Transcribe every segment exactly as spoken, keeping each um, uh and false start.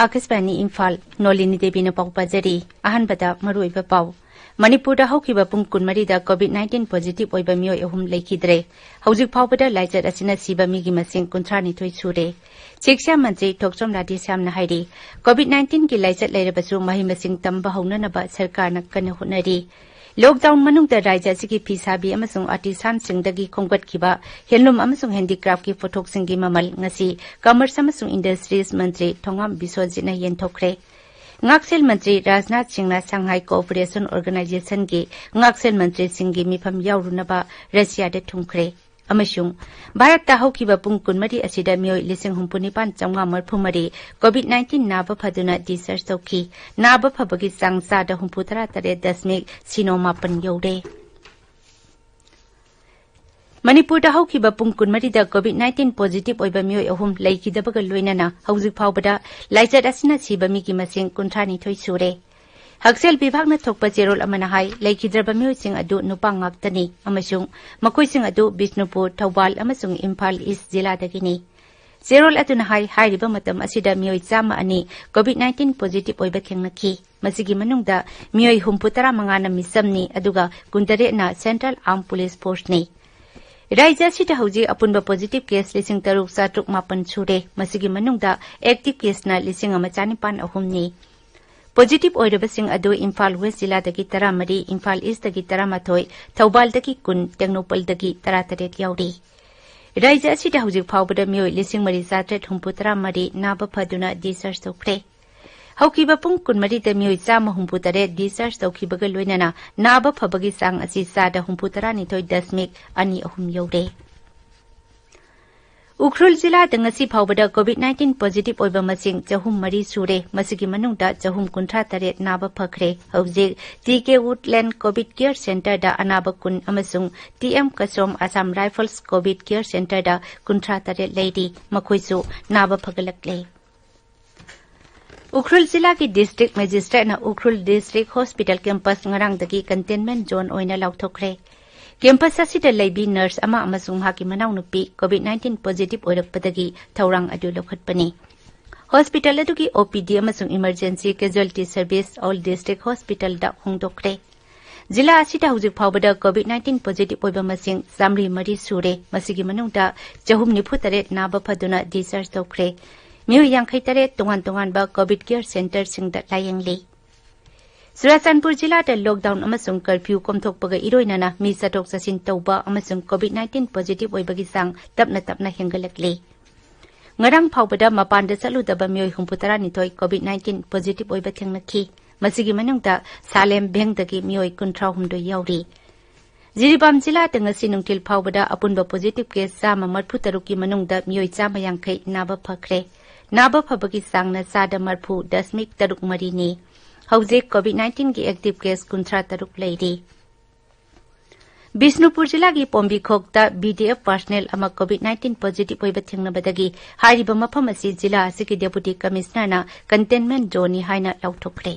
ꯑꯥꯀꯥꯁꯕꯥꯅꯤ ꯏꯝꯐꯥꯜ, ꯅꯣꯂꯤꯅꯤ ꯗꯦꯕꯤꯅ ꯄꯥꯎ ꯄꯥꯖꯔꯤ꯫ ꯑꯍꯥꯟꯕꯗ ꯃꯔꯨꯑꯣꯏꯕ ꯄꯥꯎ꯫ ꯃꯅꯤꯄꯨꯔꯗ ꯍꯧꯈꯤꯕ ꯄꯨꯡ ꯀꯨꯟꯃꯔꯤꯗ COVID nineteen positive ꯑꯣꯏꯕ ꯃꯤꯑꯣꯏ ꯑꯍꯨꯝ ꯂꯩꯈꯤꯗ꯭ꯔꯦ꯫ ꯍꯧꯖꯤꯛ ꯐꯥꯎꯕꯗ ꯂꯥꯏꯆꯠ ꯑꯁꯤꯅ ꯁꯤꯕ ꯃꯤꯒꯤ ꯃꯁꯤꯡ ꯀꯨꯟꯊ꯭ꯔꯥ ꯅꯤꯊꯣꯏ ꯁꯨꯔꯦ꯫ ꯁꯤꯛꯁꯥ ꯃꯟꯇ꯭ꯔꯤ ꯊꯣꯛꯆꯣꯝ ꯔꯥꯙꯦꯁ꯭ꯌꯥꯝꯅ ꯍꯥꯏꯔꯤ, COVID nineteen ꯒꯤ ꯂꯥꯏꯆꯠ ꯂꯩꯔꯕꯁꯨ ꯃꯍꯩ ꯃꯁꯤꯡ ꯇꯝꯕ ꯍꯧꯅꯅꯕ ꯁꯔꯀꯥꯔꯅ ꯀꯟꯅ ꯍꯣꯠꯅꯔꯤ꯫ ꯂꯣꯛꯗꯥꯎꯟ ꯃꯅꯨꯡꯗ ꯔꯥꯖ꯭ꯌ ꯑꯁꯤꯒꯤ ꯐꯤꯁꯥꯕꯤ ꯑꯃꯁꯨꯡ ꯑꯥꯔꯇꯤꯁꯥꯟꯁꯤꯡꯗꯒꯤ ꯈꯣꯝꯒꯠꯈꯤꯕ ꯍꯦꯟꯂꯨꯝ ꯑꯃꯁꯨꯡ ꯍꯦꯟꯗꯤꯀ꯭ꯔꯥꯐꯀꯤ ꯄꯣꯠꯊꯣꯛꯁꯤꯡꯒꯤ ꯃꯃꯜ ꯉꯁꯤ ꯀꯃꯔꯁ ꯑꯃꯁꯨꯡ ꯏꯟꯗꯁꯇ꯭ꯔꯤꯁ ꯃꯟꯇ꯭ꯔꯤ ꯊꯣꯉꯥꯝ ꯕꯤꯁ꯭ꯋꯖꯤꯠꯅ ꯌꯦꯟꯊꯣꯛꯈ꯭ꯔꯦ꯫ ꯉꯥꯛꯁꯦꯜ ꯃꯟꯇ꯭ꯔꯤ ꯔꯥꯖꯅꯥꯊ ꯁꯤꯡꯅ ꯁꯪꯍꯥꯏ ꯀꯣꯑꯣꯄꯔꯦꯁꯟ ꯑꯣꯔꯒꯅꯥꯏꯖꯦꯁꯟꯒꯤ ꯉꯥꯛꯁꯦꯜ ꯃꯟꯇ꯭ꯔꯤꯁꯤꯡꯒꯤ ꯃꯤꯐꯝ ꯌꯥꯎꯔꯨꯅꯕ ꯔꯁꯤꯌꯥꯗ ꯊꯨꯡꯈ꯭ꯔꯦ꯫ ꯑꯃꯁꯨꯡ ꯚꯥꯔꯠꯇ ꯍꯧꯈꯤꯕ ꯄꯨꯡ ꯀꯨꯟꯃꯔꯤ ꯑꯁꯤꯗ ꯃꯤꯑꯣꯏ ꯂꯤꯁꯤꯡ ꯍꯨꯝꯐꯨ ꯅꯤꯄꯥꯟ ꯆꯥꯝꯃꯉꯥ ꯃꯔꯤꯐꯨ ꯃꯔꯤ COVID nineteen ꯅꯥꯕ ꯐꯗꯨꯅ discharge ꯇꯧꯈꯤ꯫ ꯅꯥꯕ ꯐꯕꯒꯤ ꯆꯥꯡ ꯆꯥꯗ ꯍꯨꯝꯐꯨ ꯇꯔꯥ ꯇꯔꯦꯠ ꯗꯁꯃꯤꯛ ꯁꯤꯅꯣ ꯃꯥꯄꯟ ꯌꯧꯔꯦ꯫ ꯃꯅꯤꯄꯨꯔꯗ ꯍꯧꯈꯤꯕ ꯄꯨꯡ ꯀꯨꯟꯃꯔꯤꯗ COVID nineteen positive ꯑꯣꯏꯕ ꯃꯤꯑꯣꯏ ꯑꯍꯨꯝ ꯂꯩꯈꯤꯗꯕꯒ ꯂꯣꯏꯅꯅ ꯍꯧꯖꯤꯛ ꯐꯥꯎꯕꯗ ꯂꯥꯏꯆꯠ ꯑꯁꯤꯅ ꯁꯤꯕ ꯃꯤꯒꯤ ꯃꯁꯤꯡ ꯀꯨꯟꯊ꯭ꯔꯥ ꯅꯤꯊꯣꯏ ꯁꯨꯔꯦ꯫ ꯍꯛꯁꯦꯜ ꯕꯤꯚꯥꯒꯅ ꯊꯣꯛꯄ ꯆꯦꯔꯣꯜ ꯑꯃꯅ ꯍꯥꯏ, ꯂꯩꯈꯤꯗ꯭ꯔꯕ ꯃꯤꯑꯣꯏꯁꯤꯡ ꯑꯗꯨ ꯅꯨꯄꯥ ꯉꯥꯛꯇꯅꯤ ꯑꯃꯁꯨꯡ ꯃꯈꯣꯏꯁꯤꯡ ꯑꯗꯨ ꯕꯤꯁꯅꯨꯄꯨꯔ, ꯊꯧꯕꯥꯜ ꯑꯃꯁꯨꯡ ꯏꯝꯐꯥꯜ ꯏꯁ ꯖꯤꯂꯥꯗꯒꯤꯅꯤ꯫ ꯆꯦꯔꯣꯜ ꯑꯗꯨꯅ ꯍꯥꯏ, ꯍꯥꯏꯔꯤꯕ ꯃꯇꯝ ꯑꯁꯤꯗ ꯃꯤꯑꯣꯏ ꯆꯥꯝꯃ ꯑꯅꯤ COVID nineteen positive ꯑꯣꯏꯕ ꯊꯦꯡꯅꯈꯤ꯫ ꯃꯁꯤꯒꯤ ꯃꯅꯨꯡꯗ ꯃꯤꯑꯣꯏ ꯍꯨꯝꯐꯨ ꯇꯔꯥ ꯃꯉꯥꯅ ꯃꯤꯆꯝꯅꯤ, ꯑꯗꯨꯒ ꯀꯨꯟꯇꯔꯦꯠꯅ Central Armed Police Forceꯅꯤ꯫ ꯔꯥꯖ꯭ꯌ ꯑꯁꯤꯗ ꯍꯧꯖꯤꯛ ꯑꯄꯨꯟꯕ positive case ꯂꯤꯁꯤꯡ ꯇꯔꯨꯛ ꯆꯥꯇ꯭ꯔꯨꯛ ꯃꯥꯄꯟ ꯁꯨꯔꯦ꯫ ꯃꯁꯤꯒꯤ ꯃꯅꯨꯡꯗ active caseꯅ ꯂꯤꯁꯤꯡ ꯑꯃ ꯆꯥꯅꯤꯄꯥꯟ ꯑꯍꯨꯝꯅꯤ꯫ Positive ꯑꯣꯏꯔꯕꯁꯤꯡ ꯑꯗꯨ ꯏꯝꯐꯥꯜ ꯋꯦꯁ ꯖꯤꯂꯥꯗꯒꯤ ꯇꯔꯥꯃꯔꯤ, ꯏꯝꯐꯥꯜ ꯏꯁꯇꯒꯤ ꯇꯔꯥꯃꯥꯊꯣꯏ, ꯊꯧꯕꯥꯜꯗꯒꯤ ꯀꯨꯟ, ꯇꯦꯡꯅꯧꯄꯜꯗꯒꯤ ꯇꯔꯥꯇꯔꯦꯠ ꯌꯥꯎꯔꯤ꯫ ꯔꯥꯖ꯭ꯌ ꯑꯁꯤꯗ ꯍꯧꯖꯤꯛ ꯐꯥꯎꯕꯗ ꯃꯤꯑꯣꯏ ꯂꯤꯁꯤꯡ ꯃꯔꯤ ꯆꯥꯇ꯭ꯔꯦꯠ ꯍꯨꯝꯐꯨ ꯇꯔꯥ ꯃꯔꯤ ꯅꯥꯕ ꯐꯗꯨꯅ discharge ꯇꯧꯈ꯭ꯔꯦ꯫ ꯍꯧꯈꯤꯕ ꯄꯨꯡ ꯀꯨꯟꯃꯔꯤꯗ ꯃꯤꯑꯣꯏ ꯆꯥꯝꯃ ꯍꯨꯝꯐꯨ ꯇꯔꯦꯠ discharge ꯇꯧꯈꯤꯕꯒ ꯂꯣꯏꯅꯅ ꯅꯥꯕ ꯐꯕꯒꯤ ꯆꯥꯡ ꯑꯁꯤ ꯆꯥꯗ ꯍꯨꯝꯐꯨ ꯇꯔꯥꯅꯤꯊꯣꯏ ꯗꯁꯃꯤꯛ ꯑꯅꯤ ꯑꯍꯨꯝ ꯌꯧꯔꯦ꯫ ꯎꯈ꯭ꯔꯨꯜ ꯖꯤꯂꯥꯗ ꯉꯁꯤ ꯐꯥꯎꯕꯗ COVID nineteen positive ꯑꯣꯏꯕ ꯃꯁꯤꯡ ꯆꯍꯨꯝ ꯃꯔꯤ ꯁꯨꯔꯦ꯫ ꯃꯁꯤꯒꯤ ꯃꯅꯨꯡꯗ ꯆꯍꯨꯝ ꯀꯨꯟꯊ꯭ꯔꯥ ꯇꯔꯦꯠ ꯅꯥꯕ ꯐꯈ꯭ꯔꯦ꯫ ꯍꯧꯖꯤꯛ TK Woodland COVID Care Centreꯗ ꯑꯅꯥꯕ ꯀꯨꯟ ꯑꯃꯁꯨꯡ TM Kasom Assam Rifles COVID Care Centreꯗ ꯀꯨꯟꯊ꯭ꯔꯥ ꯇꯔꯦꯠ ꯂꯩꯔꯤ꯫ ꯃꯈꯣꯏꯁꯨ ꯅꯥꯕ ꯐꯒꯠꯂꯛꯂꯦ꯫ ꯎꯈ꯭ꯔꯨꯜ ꯖꯤꯂꯥꯒꯤ district magistrateꯅ Ukhrul district hospital campus ꯉꯔꯥꯡꯗꯒꯤ containment zone ꯑꯣꯏꯅ ꯂꯥꯎꯊꯣꯛꯈ꯭ꯔꯦ꯫ Campus ꯑꯁꯤꯗ ꯂꯩꯕꯤ nurse ꯑꯃ ꯑꯃꯁꯨꯡ ꯃꯍꯥꯛꯀꯤ ꯃꯅꯥꯎꯅꯨꯄꯤ COVID nineteen positive ꯑꯣꯏꯔꯛꯄꯗꯒꯤ ꯊꯧꯔꯥꯡ ꯑꯗꯨ ꯂꯧꯈꯠꯄꯅꯤ꯫ ꯍꯣꯁꯄꯤꯇꯥꯜ ꯑꯗꯨꯒꯤ ꯑꯣ ꯄꯤ ꯗꯤ ꯑꯃꯁꯨꯡ Emergency Casualty Service All District Hospitalꯗ ꯍꯣꯡꯗꯣꯛꯈ꯭ꯔꯦ꯫ ꯖꯤꯂꯥ ꯑꯁꯤꯗ ꯍꯧꯖꯤꯛ ꯐꯥꯎꯕꯗ COVID nineteen positive ꯑꯣꯏꯕ ꯃꯁꯤꯡ ꯆꯥꯃꯔꯤ ꯃꯔꯤ ꯁꯨꯔꯦ꯫ ꯃꯁꯤꯒꯤ ꯃꯅꯨꯡꯗ ꯆꯍꯨꯝ ꯅꯤꯐꯨ ꯇꯔꯦꯠ ꯅꯥꯕ ꯐꯗꯨꯅ discharge ꯇꯧꯈ꯭ꯔꯦ꯫ ꯃꯤꯑꯣꯏ ꯌꯥꯡꯈꯩ ꯇꯔꯦꯠ ꯇꯣꯉꯥꯟ ꯇꯣꯉꯥꯟꯕ COVID care centreꯁꯤꯡꯗ ꯂꯥꯌꯦꯡꯂꯤ꯫ ꯆꯨꯔꯥꯆꯥꯟꯄꯨꯔ ꯖꯤꯂꯥꯗ lockdown ꯑꯃꯁꯨꯡ curfew ꯀꯣꯝꯊꯣꯛꯄꯒ ꯏꯔꯣꯏꯅꯅ ꯃꯤ ꯆꯠꯊꯣꯛ ꯆꯠꯁꯤꯟ ꯇꯧꯕ ꯑꯃꯁꯨꯡ COVID nineteen positive ꯑꯣꯏꯕꯒꯤ ꯆꯥꯡ ꯇꯞꯅ ꯇꯞꯅ ꯍꯦꯟꯒꯠꯂꯛꯂꯤ꯫ ꯉꯔꯥꯡ ꯐꯥꯎꯕꯗ ꯃꯄꯥꯟꯗ ꯆꯠꯂꯨꯗꯕ ꯃꯤꯑꯣꯏ ꯍꯨꯝꯐꯨ ꯇꯔꯥꯅꯤꯊꯣꯏ COVID nineteen positive ꯑꯣꯏꯕ ꯊꯦꯡꯅꯈꯤ꯫ ꯃꯁꯤꯒꯤ ꯃꯅꯨꯡꯗ ꯁꯥꯂꯦꯝ ꯚꯦꯡꯗꯒꯤ ꯃꯤꯑꯣꯏ ꯀꯨꯟꯊ꯭ꯔꯥ ꯍꯨꯝꯗꯣꯏ ꯌꯥꯎꯔꯤ꯫ ꯖꯤꯔꯤꯕꯥꯝ ꯖꯤꯂꯥꯗ ꯉꯁꯤ ꯅꯨꯡꯊꯤꯜ ꯐꯥꯎꯕꯗ ꯑꯄꯨꯟꯕ positive case ꯆꯥꯝꯃ ꯃꯔꯤꯐꯨ ꯇꯔꯨꯛꯀꯤ ꯃꯅꯨꯡꯗ ꯃꯤꯑꯣꯏ ꯆꯥꯝꯃ ꯌꯥꯡꯈꯩ ꯅꯥꯕ ꯐꯈ꯭ꯔꯦ꯫ ꯅꯥꯕ ꯐꯕꯒꯤ ꯆꯥꯡꯅ ꯆꯥꯗ ꯃꯔꯤꯐꯨ ꯗꯁꯃꯤꯛ ꯇꯔꯨꯛ ꯃꯔꯤꯅꯤ꯫ ꯍꯧꯖꯤꯛ COVID nineteenꯒꯤ active case ꯀꯨꯟꯊ꯭ꯔꯥ ꯇꯔꯨꯛ ꯂꯩꯔꯤ꯫ ꯕꯤꯁꯅꯨꯄꯨꯔ ꯖꯤꯂꯥꯒꯤ ꯄꯣꯝꯕꯤꯈꯣꯛꯇ BDF personnel ꯑꯃ COVID nineteen positive ꯑꯣꯏꯕ ꯊꯦꯡꯅꯕꯗꯒꯤ ꯍꯥꯏꯔꯤꯕ ꯃꯐꯝ ꯑꯁꯤ ꯖꯤꯂꯥ ꯑꯁꯤꯒꯤ Deputy Commissionerꯅ containment zoneꯅꯤ ꯍꯥꯏꯅ ꯂꯥꯎꯊꯣꯛꯈ꯭ꯔꯦ꯫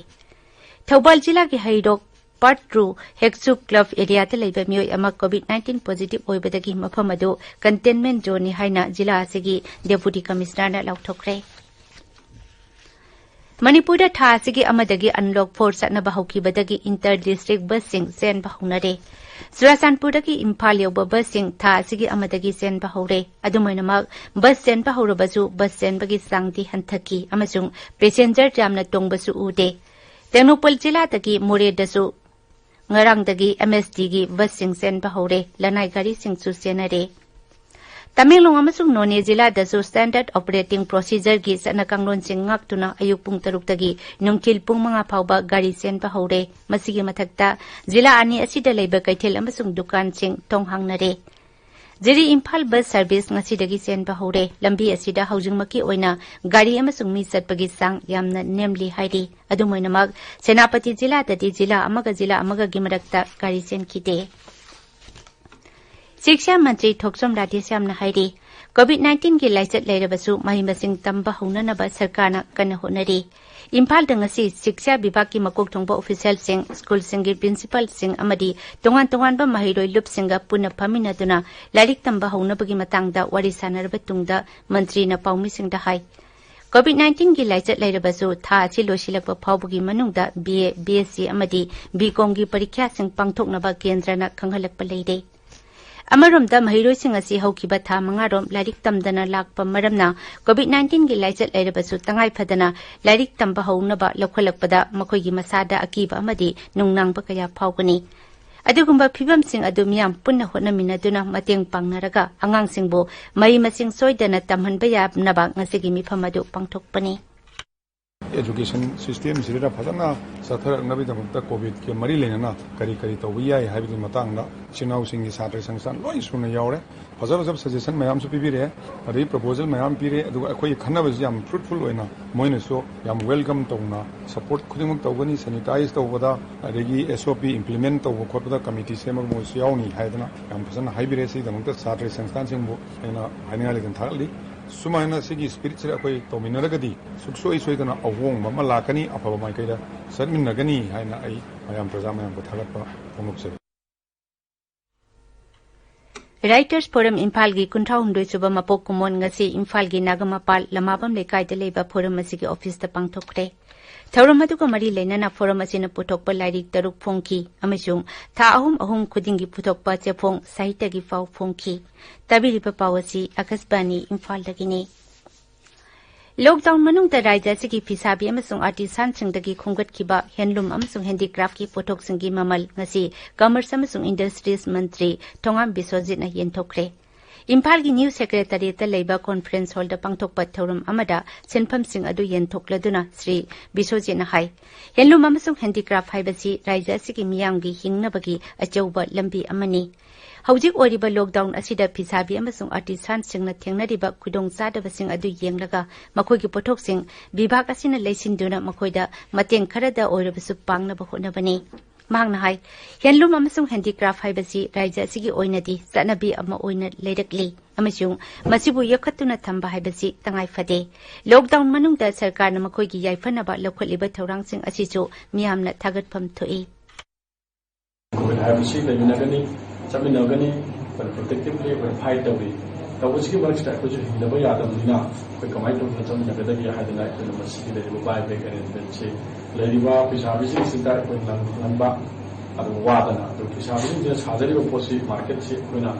ꯊꯧꯕꯥꯜ ꯖꯤꯂꯥꯒꯤ ꯍꯩꯔꯣꯛ Part two Heksu Club areaꯗ ꯂꯩꯕ ꯃꯤꯑꯣꯏ ꯑꯃ COVID nineteen positive ꯑꯣꯏꯕꯗꯒꯤ ꯃꯐꯝ ꯑꯗꯨ containment zoneꯅꯤ ꯍꯥꯏꯅ ꯖꯤꯂꯥ ꯑꯁꯤꯒꯤ Deputy Commissionerꯅ ꯂꯥꯎꯊꯣꯛꯈ꯭ꯔꯦ꯫ ꯃꯅꯤꯄꯨꯔꯗ ꯊꯥ ꯑꯁꯤꯒꯤ ꯑꯃꯗꯒꯤ unlock four ꯆꯠꯅꯕ ꯍꯧꯈꯤꯕꯗꯒꯤ inter district busꯁꯤꯡ ꯆꯦꯟꯕ ꯍꯧꯅꯔꯦ꯫ ꯆꯨꯔꯥꯆꯥꯟꯄꯨꯔꯗꯒꯤ ꯏꯝꯐꯥꯜ ꯌꯧꯕ busꯁꯤꯡ ꯊꯥ ꯑꯁꯤꯒꯤ ꯑꯃꯗꯒꯤ ꯆꯦꯟꯕ ꯍꯧꯔꯦ꯫ ꯑꯗꯨꯝ ꯑꯣꯏꯅꯃꯛ, bus ꯆꯦꯟꯕ ꯍꯧꯔꯕꯁꯨ bus ꯆꯦꯟꯕꯒꯤ ꯆꯥꯡꯗꯤ ꯍꯟꯊꯈꯤ ꯑꯃꯁꯨꯡ passenger ꯌꯥꯝꯅ ꯇꯣꯡꯕꯁꯨ ꯎꯗꯦ꯫ ꯇꯦꯡꯅꯧꯄꯜ ꯖꯤꯂꯥꯗꯒꯤ ꯃꯣꯔꯦꯗꯁꯨ ꯉꯔꯥꯡꯗꯒꯤ MSTꯒꯤ busꯁꯤꯡ ꯆꯦꯟꯕ ꯍꯧꯔꯦ꯫ ꯂꯅꯥꯏ ꯒꯥꯔꯤꯁꯤꯡꯁꯨ ꯆꯦꯟꯅꯔꯦ꯫ ꯇꯃꯦꯡꯂꯣꯡ ꯑꯃꯁꯨꯡ ꯅꯣꯅꯦ ꯖꯤꯂꯥꯗꯁꯨ standard operating procedureꯒꯤ ꯆꯠꯅ ꯀꯥꯡꯂꯣꯟꯁꯤꯡ ꯉꯥꯛꯇꯨꯅ ꯑꯌꯨꯛ ꯄꯨꯡ ꯇꯔꯨꯛꯇꯒꯤ ꯅꯨꯡꯊꯤꯜ ꯄꯨꯡ ꯃꯉꯥ ꯐꯥꯎꯕ ꯒꯥꯔꯤ ꯆꯦꯟꯕ ꯍꯧꯔꯦ꯫ ꯃꯁꯤꯒꯤ ꯃꯊꯛꯇ, ꯖꯤꯂꯥ ꯑꯅꯤ ꯑꯁꯤꯗ ꯂꯩꯕ ꯀꯩꯊꯦꯜ ꯑꯃꯁꯨꯡ ꯗꯨꯀꯥꯟꯁꯤꯡ ꯊꯣꯡ ꯍꯥꯡꯅꯔꯦ꯫ ꯖꯤꯔꯤ ꯏꯝꯐꯥꯜ bus service ꯉꯁꯤꯗꯒꯤ ꯆꯦꯟꯕ ꯍꯧꯔꯦ꯫ ꯂꯝꯕꯤ ꯑꯁꯤꯗ ꯍꯧꯖꯤꯛꯃꯛꯀꯤ ꯑꯣꯏꯅ ꯒꯥꯔꯤ ꯑꯃꯁꯨꯡ ꯃꯤ ꯆꯠꯄꯒꯤ ꯆꯥꯡ ꯌꯥꯝꯅ ꯅꯦꯝꯂꯤ ꯍꯥꯏꯔꯤ꯫ ꯑꯗꯨꯝ ꯑꯣꯏꯅꯃꯛ, ꯁꯦꯅꯥꯄꯇꯤ ꯖꯤꯂꯥꯗꯗꯤ ꯖꯤꯂꯥ ꯑꯃꯒ ꯖꯤꯂꯥ ꯑꯃꯒꯒꯤ ꯃꯔꯛꯇ ꯒꯥꯔꯤ ꯆꯦꯟꯈꯤꯗꯦ꯫ ꯁꯤꯛꯁꯥ ꯃꯟꯇ꯭ꯔꯤ ꯊꯣꯛꯆꯣꯝ ꯔꯥꯙꯦꯁ꯭ꯌꯥꯝꯅ ꯍꯥꯏꯔꯤ, COVID nineteenꯒꯤ ꯂꯥꯏꯆꯠ ꯂꯩꯔꯕꯁꯨ ꯃꯍꯩ ꯃꯁꯤꯡ ꯇꯝꯕ ꯍꯧꯅꯅꯕ ꯁꯔꯀꯥꯔꯅ ꯀꯟꯅ ꯍꯣꯠꯅꯔꯤ꯫ ꯏꯝꯐꯥꯜꯗ ꯉꯁꯤ ꯁꯤꯛꯁꯥ ꯕꯤꯚꯥꯒꯀꯤ ꯃꯀꯣꯛ ꯊꯣꯡꯕ officialꯁꯤꯡ, schoolꯁꯤꯡꯒꯤ principalꯁꯤꯡ ꯑꯃꯗꯤ ꯇꯣꯉꯥꯟ ꯇꯣꯉꯥꯟꯕ ꯃꯍꯩꯔꯣꯏ ꯂꯨꯞꯁꯤꯡꯒ ꯄꯨꯟꯅ ꯐꯝꯃꯤꯟꯅꯗꯨꯅ ꯂꯥꯏꯔꯤꯛ ꯇꯝꯕ ꯍꯧꯅꯕꯒꯤ ꯃꯇꯥꯡꯗ ꯋꯥꯔꯤ ꯁꯥꯟꯅꯔꯕ ꯇꯨꯡꯗ ꯃꯟꯇ꯭ꯔꯤꯅ ꯄꯥꯎꯃꯤꯁꯤꯡꯗ ꯍꯥꯏ꯫ ꯀꯣꯚꯤꯗ ꯅꯥꯏꯟꯇꯤꯟꯒꯤ ꯂꯥꯏꯆꯠ ꯂꯩꯔꯕꯁꯨ ꯊꯥ ꯑꯁꯤ ꯂꯣꯏꯁꯤꯜꯂꯛꯄ ꯐꯥꯎꯕꯒꯤ ꯃꯅꯨꯡꯗ B A, B S C ꯑꯃꯗꯤ ꯕꯤ ꯀꯣꯝꯒꯤ ꯄꯔꯤꯈ꯭ꯌꯥꯁꯤꯡ ꯄꯥꯡꯊꯣꯛꯅꯕ ꯀꯦꯟꯗ꯭ꯔꯅ ꯈꯪꯍꯜꯂꯛꯄ ꯂꯩꯔꯦ꯫ ꯑꯃꯔꯣꯝꯗ ꯃꯍꯩꯔꯣꯏꯁꯤꯡ ꯑꯁꯤ ꯍꯧꯈꯤꯕ ꯊꯥ ꯃꯉꯥꯔꯣꯝ ꯂꯥꯏꯔꯤꯛ ꯇꯝꯗꯅ ꯂꯥꯛꯄ ꯃꯔꯝꯅ ꯀꯣꯚꯤꯗ ꯅꯥꯏꯟꯇꯤꯟꯒꯤ ꯂꯥꯏꯆꯠ ꯂꯩꯔꯕꯁꯨ ꯇꯉꯥꯏ ꯐꯗꯅ ꯂꯥꯏꯔꯤꯛ ꯇꯝꯕ ꯍꯧꯅꯕ ꯂꯧꯈꯠꯂꯛꯄꯗ ꯃꯈꯣꯏꯒꯤ ꯃꯁꯥꯗ ꯑꯀꯤꯕ ꯑꯃꯗꯤ ꯅꯨꯡꯅꯥꯡꯕ ꯀꯌꯥ ꯐꯥꯎꯒꯅꯤ꯫ ꯑꯗꯨꯒꯨꯝꯕ ꯐꯤꯚꯝꯁꯤꯡ ꯑꯗꯨ ꯃꯤꯌꯥꯝ ꯄꯨꯟꯅ ꯍꯣꯠꯅꯃꯤꯟꯅꯗꯨꯅ ꯃꯇꯦꯡ ꯄꯥꯡꯅꯔꯒ ꯑꯉꯥꯡꯁꯤꯡꯕꯨ ꯃꯍꯩ ꯃꯁꯤꯡ ꯁꯣꯏꯗꯅ ꯇꯝꯍꯟꯕ ꯌꯥꯅꯕ ꯉꯁꯤꯒꯤ ꯃꯤꯐꯝ ꯑꯗꯨ ꯄꯥꯡꯊꯣꯛꯄꯅꯤ꯫ ꯑꯦꯖꯨꯀꯦꯁꯟ ꯁꯤꯁꯇꯦꯝꯁꯤꯗ ꯐꯖꯅ ꯆꯠꯊꯔꯛꯅꯕꯒꯤꯗꯃꯛꯇ ꯀꯣꯚꯤꯗꯀꯤ ꯃꯔꯤ ꯂꯩꯅꯅ ꯀꯔꯤ ꯀꯔꯤ ꯇꯧꯕ ꯌꯥꯏ ꯍꯥꯏꯕꯒꯤ ꯃꯇꯥꯡꯗ ꯏꯆꯤꯟ ꯏꯅꯥꯎꯁꯤꯡꯒꯤ ꯁꯥꯇ꯭ꯔ ꯁꯪꯁꯊꯥꯟ ꯂꯣꯏ ꯁꯨꯅ ꯌꯥꯎꯔꯦ꯫ ꯐꯖ ꯐꯖꯕ ꯁꯖꯦꯁꯟ ꯃꯌꯥꯝꯁꯨ ꯄꯤꯕꯤꯔꯛꯑꯦ, ꯑꯗꯩ ꯄ꯭ꯔꯄꯣꯖꯦꯜ ꯃꯌꯥꯝ ꯄꯤꯔꯦ꯫ ꯑꯗꯨꯒ ꯑꯩꯈꯣꯏꯒꯤ ꯈꯟꯅꯕꯁꯤ ꯌꯥꯝ ꯐ꯭ꯔꯨꯠꯐꯨꯜ ꯑꯣꯏꯅ ꯃꯣꯏꯅꯁꯨ ꯌꯥꯝ ꯋꯦꯜꯀꯝ ꯇꯧꯅ ꯁꯄꯣꯔꯠ ꯈꯨꯗꯤꯡꯃꯛ ꯇꯧꯒꯅꯤ꯫ ꯁꯦꯅꯤꯇꯥꯏꯁ ꯇꯧꯕꯗ, ꯑꯗꯒꯤ ꯑꯦꯁ ꯑꯣ ꯄꯤ ꯏꯝꯄ꯭ꯂꯤꯃꯦꯟ ꯇꯧꯕ ꯈꯣꯠꯄꯗ ꯀꯃꯤꯇꯤ ꯁꯦꯝꯃꯒ ꯃꯣꯏꯁꯨ ꯌꯥꯎꯅꯤ ꯍꯥꯏꯗꯅ ꯌꯥꯝ ꯐꯖꯅ ꯍꯥꯏꯕꯤꯔꯦ꯫ ꯁꯤꯒꯤꯗꯃꯛꯇ ꯁꯥꯇ꯭ꯔ ꯁꯪꯁꯊꯥꯟꯁꯤꯡꯕꯨ ꯑꯩꯅ ꯍꯥꯏꯅꯤꯡꯉꯥꯏ ꯂꯩꯇꯅ ꯊꯥꯒꯠꯂꯤ꯫ ꯁꯨꯃꯥꯏꯅ ꯁꯤꯒꯤ ꯁ꯭ꯄꯤꯔꯤꯠꯁꯤꯗ ꯑꯩꯈꯣꯏ ꯇꯧꯃꯤꯟꯅꯔꯒꯗꯤ ꯁꯨꯡꯁꯣꯏ ꯁꯣꯏꯗꯅ ꯑꯍꯣꯡꯕ ꯑꯃ ꯂꯥꯛꯀꯅꯤ, ꯑꯐꯕ ꯃꯥꯏꯀꯩꯗ ꯆꯠꯃꯤꯟꯅꯒꯅꯤ ꯍꯥꯏꯅ ꯑꯩ ꯃꯌꯥꯝ, ꯄ꯭ꯔꯖꯥ ꯃꯌꯥꯝꯕꯨ ꯊꯥꯒꯠꯄ ꯐꯣꯡꯗꯣꯛꯆꯔꯤ꯫ ꯔꯥꯏꯇꯔꯁ ꯐꯣꯔꯝ ꯏꯝꯐꯥꯜꯒꯤ ꯀꯨꯟꯊ꯭ꯔꯥ ꯍꯨꯝꯗꯣꯏ ꯁꯨꯕ ꯃꯄꯣꯛ ꯀꯨꯝꯑꯣꯟ ꯉꯁꯤ ꯏꯝꯐꯥꯜꯒꯤ ꯅꯥꯒꯥꯃꯄꯥꯜ ꯂꯃꯥꯕꯝ ꯂꯩꯀꯥꯏꯗ ꯂꯩꯕ ꯐꯣꯔꯝ ꯑꯁꯤꯒꯤ ꯑꯣꯐꯤꯁꯇ ꯄꯥꯡꯊꯣꯛꯈ꯭ꯔꯦ꯫ ꯊꯧꯔꯝ ꯑꯗꯨꯒ ꯃꯔꯤ ꯂꯩꯅꯅ ꯐꯣꯔꯝ ꯑꯁꯤꯅ ꯄꯨꯊꯣꯛꯄ ꯂꯥꯏꯔꯤꯛ ꯇꯔꯨꯛ ꯐꯣꯡꯈꯤ ꯑꯃꯁꯨꯡ ꯊꯥ ꯑꯍꯨꯝ ꯑꯍꯨꯝ ꯈꯨꯗꯤꯡꯒꯤ ꯄꯨꯊꯣꯛꯄ ꯆꯦꯐꯣꯡ ꯁꯥꯍꯤꯇ꯭ꯌꯒꯤ ꯄꯥꯎ ꯐꯣꯡꯈꯤ꯫ ꯇꯥꯕꯤꯔꯤꯕ ꯄꯥꯎ ꯑꯁꯤ ꯑꯥꯀꯥꯁꯕꯥꯅꯤ ꯏꯝꯐꯥꯜꯗꯒꯤꯅꯤ꯫ ꯂꯣꯛꯗꯥꯎꯟ ꯃꯅꯨꯡꯗ ꯔꯥꯖ꯭ꯌ ꯑꯁꯤꯒꯤ ꯐꯤꯁꯥꯕꯤ ꯑꯃꯁꯨꯡ ꯑꯥꯔꯇꯤꯁꯥꯟꯁꯤꯡꯗꯒꯤ ꯈꯣꯝꯒꯠꯈꯤꯕ ꯍꯦꯟꯂꯨꯝ ꯑꯃꯁꯨꯡ ꯍꯦꯟꯗꯤꯀ꯭ꯔꯥꯐꯀꯤ ꯄꯣꯠꯊꯣꯛꯁꯤꯡꯒꯤ ꯃꯃꯜ ꯉꯁꯤ ꯀꯃꯔꯁ ꯑꯃꯁꯨꯡ ꯏꯟꯗꯁꯇ꯭ꯔꯤꯁ ꯃꯟꯇ꯭ꯔꯤ ꯊꯣꯉꯥꯝ ꯕꯤꯁ꯭ꯋꯖꯤꯠꯅ ꯌꯦꯟꯊꯣꯛꯈ꯭ꯔꯦ꯫ ꯏꯝꯐꯥꯜꯒꯤ ꯅ꯭ꯌꯨ ꯁꯦꯀ꯭ꯔꯦꯇꯔꯤꯌꯦꯠꯇ ꯂꯩꯕ ꯀꯣꯟꯐ꯭ꯔꯦꯟꯁ ꯍꯣꯜꯗ ꯄꯥꯡꯊꯣꯛꯄ ꯊꯧꯔꯝ ꯑꯃꯗ ꯁꯦꯟꯐꯝꯁꯤꯡ ꯑꯗꯨ ꯌꯦꯟꯊꯣꯛꯂꯗꯨꯅ ꯁ꯭ꯔꯤ ꯕꯤꯁ꯭ꯋꯖꯤꯠꯅ ꯍꯥꯏ, ꯍꯦꯟꯂꯨꯝ ꯑꯃꯁꯨꯡ ꯍꯦꯟꯗꯤꯀ꯭ꯔꯥꯐ ꯍꯥꯏꯕꯁꯤ ꯔꯥꯖ꯭ꯌ ꯑꯁꯤꯒꯤ ꯃꯤꯌꯥꯝꯒꯤ ꯍꯤꯡꯅꯕꯒꯤ ꯑꯆꯧꯕ ꯂꯝꯕꯤ ꯑꯃꯅꯤ꯫ ꯍꯧꯖꯤꯛ ꯑꯣꯏꯔꯤꯕ ꯂꯣꯛꯗꯥꯎꯟ ꯑꯁꯤꯗ ꯐꯤꯁꯥꯕꯤ ꯑꯃꯁꯨꯡ ꯑꯥꯔꯇꯤꯁꯥꯟꯁꯤꯡꯅ ꯊꯦꯡꯅꯔꯤꯕ ꯈꯨꯗꯣꯡꯆꯥꯗꯕꯁꯤꯡ ꯑꯗꯨ ꯌꯦꯡꯂꯒ ꯃꯈꯣꯏꯒꯤ ꯄꯣꯠꯊꯣꯛꯁꯤꯡ ꯕꯤꯚꯥꯒ ꯑꯁꯤꯅ ꯂꯩꯁꯤꯟꯗꯨꯅ ꯃꯈꯣꯏꯗ ꯃꯇꯦꯡ ꯈꯔꯗ ꯑꯣꯏꯔꯕꯁꯨ ꯄꯥꯡꯅꯕ ꯍꯣꯠꯅꯕꯅꯤ꯫ ꯃꯍꯥꯛꯅ ꯍꯥꯏ, ꯍꯦꯟꯂꯨꯝ ꯑꯃꯁꯨꯡ ꯍꯦꯟꯗꯤꯀ꯭ꯔꯥꯐ ꯍꯥꯏꯕꯁꯤ ꯔꯥꯖ꯭ꯌ ꯑꯁꯤꯒꯤ ꯑꯣꯏꯅꯗꯤ ꯆꯠꯅꯕꯤ ꯑꯃ ꯑꯣꯏꯅ ꯂꯩꯔꯛꯂꯤ ꯑꯃꯁꯨꯡ ꯃꯁꯤꯕꯨ ꯌꯣꯛꯈꯠꯇꯨꯅ ꯊꯝꯕ ꯍꯥꯏꯕꯁꯤ ꯇꯉꯥꯏ ꯐꯗꯦ꯫ ꯂꯣꯛꯗꯥꯎꯟ ꯃꯅꯨꯡꯗ ꯁꯔꯀꯥꯔꯅ ꯃꯈꯣꯏꯒꯤ ꯌꯥꯏꯐꯅꯕ ꯂꯧꯈꯠꯂꯤꯕ ꯊꯧꯔꯥꯡꯁꯤꯡ ꯑꯁꯤꯁꯨ ꯃꯤꯌꯥꯝꯅ ꯊꯥꯒꯠꯐꯝ ꯊꯣꯛꯏ꯫ ꯀꯣꯚꯤꯗ ꯍꯥꯏꯕꯁꯤ ꯂꯩꯃꯤꯟꯅꯒꯅꯤ, ꯆꯠꯃꯤꯟꯅꯒꯅꯤ, ꯑꯩꯈꯣꯏꯅ ꯄ꯭ꯔꯣꯇꯦꯛꯇꯤꯚꯂꯤ ꯑꯩꯈꯣꯏꯅ ꯐꯥꯏꯠ ꯇꯧꯔꯤ꯫ ꯇꯧꯕꯁꯤꯒꯤ ꯃꯔꯛꯁꯤꯗ ꯑꯩꯈꯣꯏꯁꯨ ꯍꯤꯡꯗꯕ ꯌꯥꯗꯕꯅꯤꯅ ꯑꯩꯈꯣꯏ ꯀꯃꯥꯏꯅ ꯇꯧꯗꯅ ꯆꯠꯃꯤꯟꯅꯒꯗꯒꯦ ꯍꯥꯏꯗꯅ ꯑꯩꯈꯣꯏꯅ ꯃꯁꯤꯒꯤ ꯂꯩꯔꯤꯕ buy back arrangementꯁꯤ ꯂꯩꯔꯤꯕ ꯐꯤꯁꯥꯕꯤꯁꯤꯡꯁꯤꯗ ꯑꯩꯈꯣꯏ ꯂꯪ ꯈꯪꯍꯟꯕ, ꯑꯗꯨꯒ ꯋꯥꯗꯅ ꯑꯗꯨ ꯐꯤꯁꯥꯕꯤꯁꯤꯡꯁꯤꯅ ꯁꯥꯖꯔꯤꯕ ꯄꯣꯠꯁꯤ marketꯁꯤ ꯑꯩꯈꯣꯏꯅ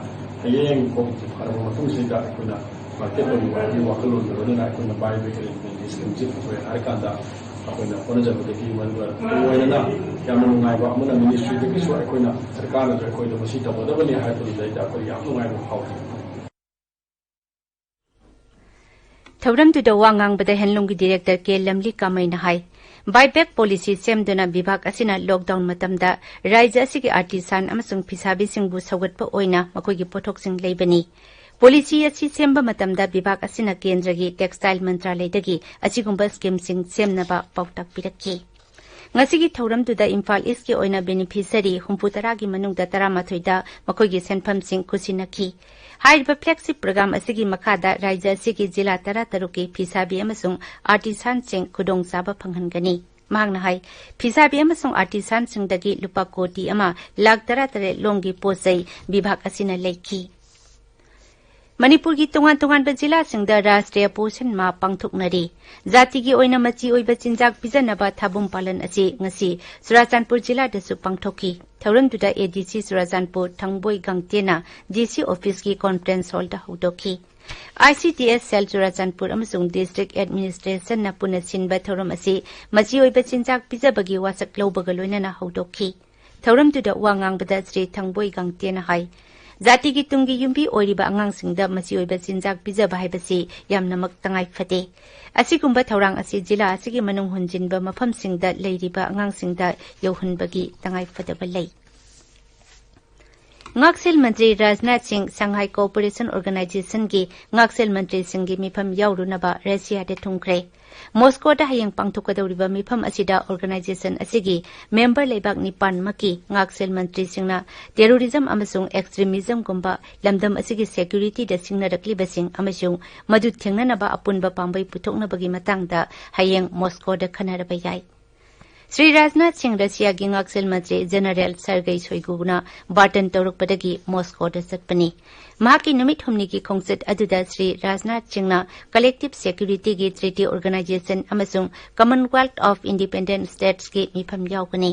ꯍꯌꯦꯡ COVID ꯐꯔꯕ ꯃꯇꯨꯡꯁꯤꯗ ꯑꯩꯈꯣꯏꯅ market ꯇꯧꯔꯤꯕ ꯍꯥꯏꯕꯒꯤ ꯋꯥꯈꯜꯂꯣꯟꯗꯨ ꯂꯣꯏꯅꯅ ꯑꯩꯈꯣꯏꯅ buy back arrangementꯀꯤ schemeꯁꯤ ꯄꯨꯊꯣꯛꯑꯦ ꯍꯥꯏꯔꯀꯥꯟꯗ ꯑꯩꯈꯣꯏꯅ ꯍꯣꯠꯅꯖꯕꯗꯒꯤ ꯃꯔꯨ ꯑꯣꯏꯅ ꯌꯥꯝꯅ ꯅꯨꯡꯉꯥꯏꯕ ꯑꯃꯅ ministryꯗꯒꯤꯁꯨ ꯑꯩꯈꯣꯏꯅ ꯁꯔꯀꯥꯔꯅꯁꯨ ꯑꯩꯈꯣꯏꯗ ꯃꯁꯤ ꯇꯧꯒꯗꯕꯅꯤ ꯍꯥꯏꯕꯗꯨꯗ ꯑꯩꯈꯣꯏ ꯌꯥꯝ ꯅꯨꯡꯉꯥꯏꯕ ꯐꯥꯎꯏ꯫ ꯊꯧꯔꯝꯗꯨꯗ ꯋꯥ ꯉꯥꯡꯕꯗ handloomꯒꯤ director ꯀꯦ ꯂꯝꯂꯤ ꯀꯥꯃꯩꯅ ꯍꯥꯏ, buy back policy ꯁꯦꯝꯗꯨꯅ ꯕꯤꯚꯥꯒ ꯑꯁꯤꯅ lockdown ꯃꯇꯝꯗ ꯔꯥꯖ꯭ꯌ ꯑꯁꯤꯒꯤ artisan ꯑꯃꯁꯨꯡ ꯐꯤꯁꯥꯕꯤꯁꯤꯡꯕꯨ ꯁꯧꯒꯠꯄ ꯑꯣꯏꯅ ꯃꯈꯣꯏꯒꯤ ꯄꯣꯠꯊꯣꯛꯁꯤꯡ ꯂꯩꯕꯅꯤ꯫ Policy ꯑꯁꯤ ꯁꯦꯝꯕ ꯃꯇꯝꯗ ꯕꯤꯚꯥꯒ ꯑꯁꯤꯅ ꯀꯦꯟꯗ꯭ꯔꯒꯤ textile ꯃꯟꯇ꯭ꯔꯥꯂꯌꯗꯒꯤ ꯑꯁꯤꯒꯨꯝꯕ schemeꯁꯤꯡ ꯁꯦꯝꯅꯕ ꯄꯥꯎꯇꯥꯛ ꯄꯤꯔꯛꯈꯤ꯫ ꯉꯁꯤꯒꯤ ꯊꯧꯔꯝꯗꯨꯗ ꯏꯝꯐꯥꯜ Eastꯀꯤ ꯑꯣꯏꯅ beneficiary ꯍꯨꯝꯐꯨ ꯇꯔꯥꯒꯤ ꯃꯅꯨꯡꯗ ꯇꯔꯥꯃꯥꯊꯣꯏꯗ ꯃꯈꯣꯏꯒꯤ ꯁꯦꯟꯐꯝꯁꯤꯡ ꯈꯨꯠꯁꯤꯟꯅꯈꯤ꯫ ꯍꯥꯏꯔꯤꯕ flagship program ꯑꯁꯤꯒꯤ ꯃꯈꯥꯗ ꯔꯥꯖ꯭ꯌ ꯑꯁꯤꯒꯤ ꯖꯤꯂꯥ ꯇꯔꯥꯇꯔꯨꯛꯀꯤ ꯐꯤꯁꯥꯕꯤ ꯑꯃꯁꯨꯡ artisanꯁꯤꯡ ꯈꯨꯗꯣꯡꯆꯥꯕ ꯐꯪꯍꯟꯒꯅꯤ꯫ ꯃꯍꯥꯛꯅ ꯍꯥꯏ, ꯐꯤꯁꯥꯕꯤ ꯑꯃꯁꯨꯡ artisanꯁꯤꯡꯗꯒꯤ ꯂꯨꯄꯥ ꯀꯣꯇꯤ ꯑꯃ ꯂꯥꯈ ꯇꯔꯥꯇꯔꯦꯠ ꯂꯣꯝꯒꯤ ꯄꯣꯠ ꯆꯩ ꯕꯤꯚꯥꯒ ꯑꯁꯤꯅ ꯂꯩꯈꯤ꯫ ꯃꯅꯤꯄꯨꯔꯒꯤ ꯇꯣꯉꯥꯟ ꯇꯣꯉꯥꯟꯕ ꯖꯤꯂꯥꯁꯤꯡꯗ ꯔꯥꯁꯇ꯭ꯔꯤꯌ ꯄꯣꯁꯟ ꯃꯥꯍ ꯄꯥꯡꯊꯣꯛꯅꯔꯤ꯫ ꯖꯥꯇꯤꯒꯤ ꯑꯣꯏꯅ ꯃꯆꯤ ꯑꯣꯏꯕ ꯆꯤꯟꯖꯥꯛ ꯄꯤꯖꯅꯕ ꯊꯥꯕꯨꯝ ꯄꯥꯂꯟ ꯑꯁꯤ ꯉꯁꯤ ꯆꯨꯔꯥꯆꯥꯟꯄꯨꯔ ꯖꯤꯂꯥꯗꯁꯨ ꯄꯥꯡꯊꯣꯛꯈꯤ꯫ ꯊꯧꯔꯝꯗꯨꯗ ADC ꯆꯨꯔꯥꯆꯥꯟꯄꯨꯔ ꯊꯪꯕꯣꯏ ꯒꯥꯡꯇꯦꯅ DC officeꯀꯤ conference hallꯗ ꯍꯧꯗꯣꯛꯈꯤ꯫ ICDS cell ꯆꯨꯔꯥꯆꯥꯟꯄꯨꯔ ꯑꯃꯁꯨꯡ district administrationꯅ ꯄꯨꯟꯅ ꯁꯤꯟꯕ ꯊꯧꯔꯝ ꯑꯁꯤ ꯃꯆꯤ ꯑꯣꯏꯕ ꯆꯤꯟꯖꯥꯛ ꯄꯤꯖꯕꯒꯤ ꯋꯥꯁꯛ ꯂꯧꯕꯒ ꯂꯣꯏꯅꯅ ꯍꯧꯗꯣꯛꯈꯤ꯫ ꯊꯧꯔꯝꯗꯨꯗ ꯋꯥ ꯉꯥꯡꯕꯗ ꯁ꯭ꯔꯤ ꯊꯪꯕꯣꯏ ꯒꯥꯡꯇꯦꯅ ꯍꯥꯏ, ꯖꯥꯇꯤꯒꯤ ꯇꯨꯡꯒꯤ ꯌꯨꯝꯕꯤ ꯑꯣꯏꯔꯤꯕ ꯑꯉꯥꯡꯁꯤꯡꯗ ꯃꯆꯤ ꯑꯣꯏꯕ ꯆꯤꯟꯖꯥꯛ ꯄꯤꯖꯕ ꯍꯥꯏꯕꯁꯤ ꯌꯥꯝꯅꯃꯛ ꯇꯉꯥꯏ ꯐꯗꯦ꯫ ꯑꯁꯤꯒꯨꯝꯕ ꯊꯧꯔꯥꯡ ꯑꯁꯤ ꯖꯤꯂꯥ ꯑꯁꯤꯒꯤ ꯃꯅꯨꯡ ꯍꯨꯟꯖꯤꯟꯕ ꯃꯐꯝꯁꯤꯡꯗ ꯂꯩꯔꯤꯕ ꯑꯉꯥꯡꯁꯤꯡꯗ ꯌꯧꯍꯟꯕꯒꯤ ꯇꯉꯥꯏ ꯐꯗꯕ ꯂꯩ꯫ ꯉꯥꯛꯁꯦꯜ ꯃꯟꯇ꯭ꯔꯤ ꯔꯥꯖꯅꯥꯊ ꯁꯤꯡ Shanghai Cooperation Organizationꯒꯤ ꯉꯥꯛꯁꯦꯜ ꯃꯟꯇ꯭ꯔꯤꯁꯤꯡꯒꯤ ꯃꯤꯐꯝ ꯌꯥꯎꯔꯨꯅꯕ ꯔꯁꯤꯌꯥꯗ ꯊꯨꯡꯈ꯭ꯔꯦ꯫ ꯃꯣꯁꯀꯣꯗ ꯍꯌꯦꯡ ꯄꯥꯡꯊꯣꯛꯀꯗꯧꯔꯤꯕ ꯃꯤꯐꯝ ꯑꯁꯤꯗ organization ꯑꯁꯤꯒꯤ member ꯂꯩꯕꯥꯛ ꯅꯤꯄꯥꯟꯃꯛꯀꯤ ꯉꯥꯛꯁꯦꯜ ꯃꯟꯇ꯭ꯔꯤꯁꯤꯡꯅ terrorism ꯑꯃꯁꯨꯡ extremismꯒꯨꯝꯕ ꯂꯝꯗꯝ ꯑꯁꯤꯒꯤ securityꯗ ꯁꯤꯡꯅꯔꯛꯂꯤꯕꯁꯤꯡ ꯑꯃꯁꯨꯡ ꯃꯗꯨ ꯊꯦꯡꯅꯅꯕ ꯑꯄꯨꯟꯕ ꯄꯥꯝꯕꯩ ꯄꯨꯊꯣꯛꯅꯕꯒꯤ ꯃꯇꯥꯡꯗ ꯍꯌꯦꯡ ꯃꯣꯁꯀꯣꯗ ꯈꯟꯅꯔꯕ ꯌꯥꯏ꯫ ꯁ꯭ꯔꯤ ꯔꯥꯖꯅꯥꯊ ꯁꯤꯡ ꯔꯁꯤꯌꯥꯒꯤ ꯉꯥꯛꯁꯦꯜ ꯃꯟꯇ꯭ꯔꯤ ꯖꯦꯅꯔꯦꯜ ꯁꯔꯒꯩ ꯁꯣꯏꯒꯨꯅ ꯕꯥꯔꯇꯟ ꯇꯧꯔꯛꯄꯗꯒꯤ ꯃꯣꯁꯀꯣꯗ ꯆꯠꯄꯅꯤ꯫ ꯃꯍꯥꯛꯀꯤ ꯅꯨꯃꯤꯠ ꯍꯨꯝꯅꯤꯒꯤ ꯈꯣꯡꯆꯠ ꯑꯗꯨꯗ ꯁ꯭ꯔꯤ ꯔꯥꯖꯅꯥꯊ ꯁꯤꯡꯅ ꯀꯂꯦꯛꯇꯤꯚ ꯁꯦꯀ꯭ꯌꯨꯔꯤꯇꯤꯒꯤ ꯇ꯭ꯔꯤꯇꯤ ꯑꯣꯔꯒꯅꯥꯏꯖꯦꯁꯟ ꯑꯃꯁꯨꯡ ꯀꯃꯟꯋꯦꯜꯊ ꯑꯣꯐ ꯏꯟꯗꯤꯄꯦꯟꯗꯦꯟꯠ ꯁ꯭ꯇꯦꯠꯁꯀꯤ ꯃꯤꯐꯝ ꯌꯥꯎꯒꯅꯤ꯫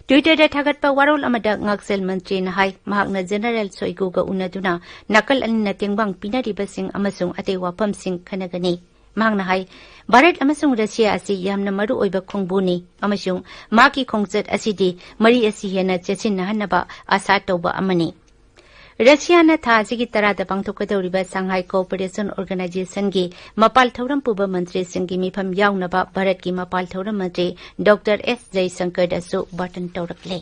ꯇ꯭ꯋꯤꯇꯔꯗ ꯊꯥꯒꯠꯄ ꯋꯥꯔꯣꯜ ꯑꯃꯗ ꯉꯥꯛꯁꯦꯜ ꯃꯟꯇ꯭ꯔꯤꯅ ꯍꯥꯏ, ꯃꯍꯥꯛꯅ ꯖꯦꯅꯔꯦꯜ ꯁꯣꯏꯒꯨꯒ ꯎꯅꯗꯨꯅ ꯅꯥꯀꯜ ꯑꯅꯤꯅ ꯇꯦꯡꯕꯥꯡ ꯄꯤꯅꯔꯤꯕꯁꯤꯡ ꯑꯃꯁꯨꯡ ꯑꯇꯩ ꯋꯥꯐꯝꯁꯤꯡ ꯈꯟꯅꯒꯅꯤ꯫ ꯃꯍꯥꯛꯅ ꯍꯥꯏ, ꯚꯥꯔꯠ ꯑꯃꯁꯨꯡ ꯔꯁꯤꯌꯥ ꯑꯁꯤ ꯌꯥꯝꯅ ꯃꯔꯨ ꯑꯣꯏꯕ ꯈꯣꯡꯕꯨꯅꯤ ꯑꯃꯁꯨꯡ ꯃꯍꯥꯛꯀꯤ ꯈꯣꯡꯆꯠ ꯑꯁꯤꯗꯤ ꯃꯔꯤ ꯑꯁꯤ ꯍꯦꯟꯅ ꯆꯦꯠꯁꯤꯟꯅꯍꯟꯅꯕ ꯑꯥꯁꯥ ꯇꯧꯕ ꯑꯃꯅꯤ꯫ ꯔꯁꯤꯌꯥꯅ ꯊꯥ ꯑꯁꯤꯒꯤ ꯇꯔꯥꯗ ꯄꯥꯡꯊꯣꯛꯀꯗꯧꯔꯤꯕ ꯁꯪꯍꯥꯏ ꯀꯣꯑꯣꯄꯔꯦꯁꯟ ꯑꯣꯔꯒꯅꯥꯏꯖꯦꯁꯟꯒꯤ ꯃꯄꯥꯜ ꯊꯧꯔꯝ ꯄꯨꯕ ꯃꯟꯇ꯭ꯔꯤꯁꯤꯡꯒꯤ ꯃꯤꯐꯝ ꯌꯥꯎꯅꯕ ꯚꯥꯔꯠꯀꯤ ꯃꯄꯥꯜ ꯊꯧꯔꯝ ꯃꯟꯇ꯭ꯔꯤ ꯗꯣꯛꯇꯔ ꯑꯦꯁ ꯖꯌꯁꯪꯀꯔꯗꯁꯨ ꯕꯥꯔꯇꯟ ꯇꯧꯔꯛꯂꯦ꯫